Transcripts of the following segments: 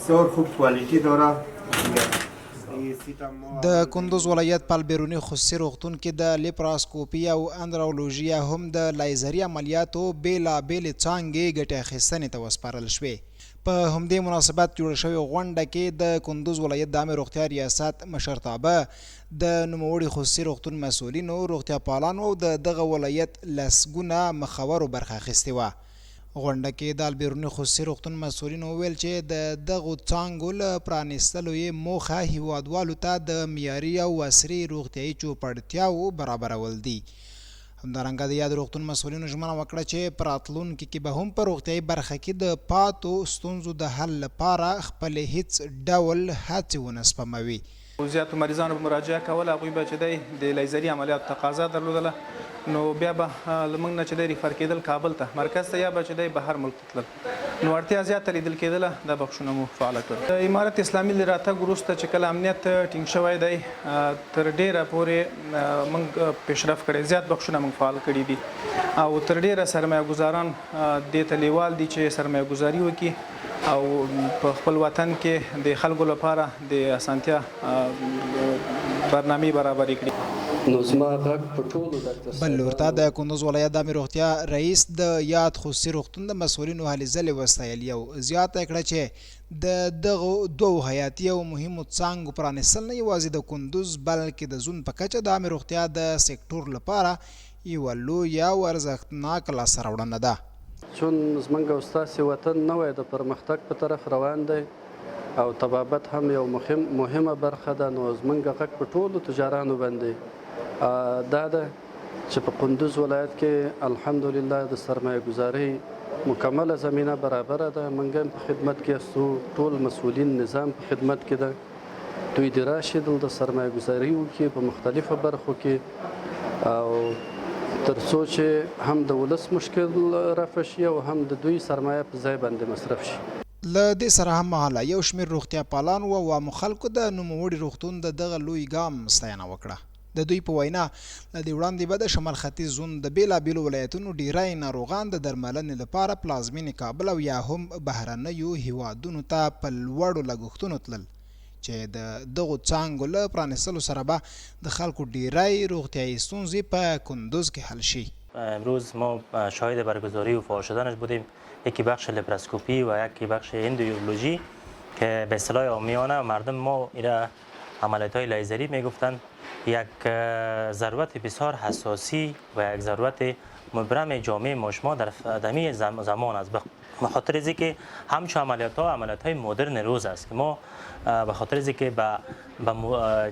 بسیار خوب کوالیتی داره. د کندوز ولایت په البیروني خصوصي روغتون کې د لیپراسکوپي او اندرولوژي یا هم د لایزري عملیاتو بېلا بېلې څانګې ګټې اخیستنې ته وسپارل شوې. په همدې مناسبت جوړه شوې غونډه کې د کندوز ولایت د عامې روغتیا ریاست مشرتابه، د نوموړي خصوصي روغتون مسؤلینو، روغتیاپالانو او د دغه ولایت لسګونه مخورو برخه اخیستې وه. غونډه کې د البیروني خصوصي روغتون مسؤلینو وویل چې د دغو څانګو له پرانیستلو یې موخه هیوادوالو ته د معیاري او عصري روغتیايي چوپړتیاوو برابرول دي. همدارنګه د یاد روغتون مسؤلینو ژمنه وکړه چې په راتلونکي کې به هم په روغتیايي برخه کې د پاتو ستونزو د حل لپاره خپلې هیڅ ډول هڅې ونه سپموي. زیاتو مریضانو به مراجعه کوله، هغوی به چې دی د لیزري عملیاتو تقاضا درلودله، نو بیا به له موږ نه چې دی ریفر کېدل کابل ته، مرکز ته یا به چې دی بهر ملک ته تلل، نو اړتیا زیاته لیدل کېدله، دا بخشونه مو فعال کړل. د امارت اسلامي له راتګ وروسته چې کله امنیت ټینګ شوی دی، تر ډېره پورې موږ پیشرفت کړی، زیات بخشونه موږ فعال کړي دي او تر ډېره سرمایه ګذاران دې ته لېوال دي چې سرمایه ګذاري وکړي او په خپل وطن کې د خلکو لپاره د اسانتیا برنامې برابرې کړي. نو زما غږ په ټولو ډاکتر بل لور ته صاحبانو. د کندوز ولایت د عامې روغتیا رئیس د یاد خصوصي روغتون د مسؤلینو هلې ځلې وستایلې او زیاته یې کړه چې د دغو دوو حیاتي او مهمو څانګو پرانیستل نه یوازې د کندوز بلکې د زون په کچه د عامې روغتیا د سکټور لپاره یوه لویه او ارزښتناکه لاسته راوړنه ده. چون زمونږ او ستاسې وطن نوی د پرمختګ په طرف روان دی او طبابت هم یو مهمه برخه ده نو زمونږ غږ په ټولو تجارانو باندې دا ده چې په قندوز ولایت کې الحمدلله د سرمایه ګذارۍ مکمله زمینه برابره ده، مونږ هم په خدمت کې یاستو، ټول مسؤلین نظام په خدمت کې ده. دوی دې راشي دلته سرمایه ګذاري وکړي په مختلفو برخو کې او تر څو چې هم د ولس مشکل رفع شي او هم د دوی سرمایه په ځای باندې مصرف شي. له دې سره هم مهاله یو شمېر روغتیا پالانو او عامو خلکو د نوموړي روغتون د دغه لوی ګام ستاینه وکړه. د دوی په وینا، له دې وړاندې به د شمال ختیځ زون د بېلابېلو ولایتونو ډېری ناروغان د درملنې لپاره پلازمېنې کابل او یا هم بهرنیو هېوادونو ته په لوړو لګښتونو تلل، چې د دغو څانګو له پرانیستلو سره به د خلکو ډېری روغتیايي ستونزې په کندوز کې حل شي. امروز ما شاهد برگزاری و فعال شدنش بودیم، یکی بخش لپراسکوپی و یکی بخش اندویورولوژی که به اصطلاح عامیانه مردم ما ایره عملیات های لیزری می گفتند، یک ضرورت بسیار حساسی و یک ضرورت مبرم جامعه ما شما در دمی زمان است، به خاطر از که همچون عملیات ها عملیات های مدرن روز است که ما به خاطر از که به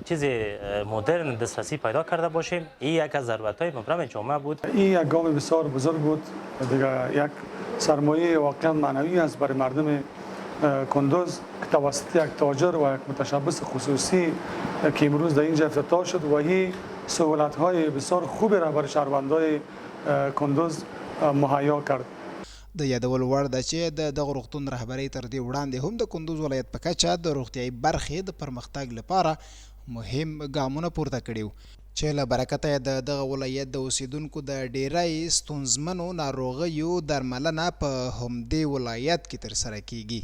چیز مدرن دسترسی پیدا کرده باشیم، این یک از ضرورت های مبرم جامعه بود. این یک گام بسیار بزرگ بود، دیگه یک سرمایه واقعا معنوی است برای مردم کندوز که توسط یک تاجر و یک متشبث خصوصی که امروز در اینجا افتتاح شد و این سهولت های بسیار خوبی را برای شهروندای کندوز مهیا کرد. د یادولو وړ ده چې د دغه روغتون رهبرۍ تر دې وړاندې هم د کندوز ولایت په کچه د روغتیايي برخې د پرمختګ لپاره مهم ګامونه پورته کړي وو، چې له برکته یې د دغه ولایت د اوسېدونکو د ډېری ستونزمنو ناروغیو درملنه په همدې ولایت کې ترسره کېږي.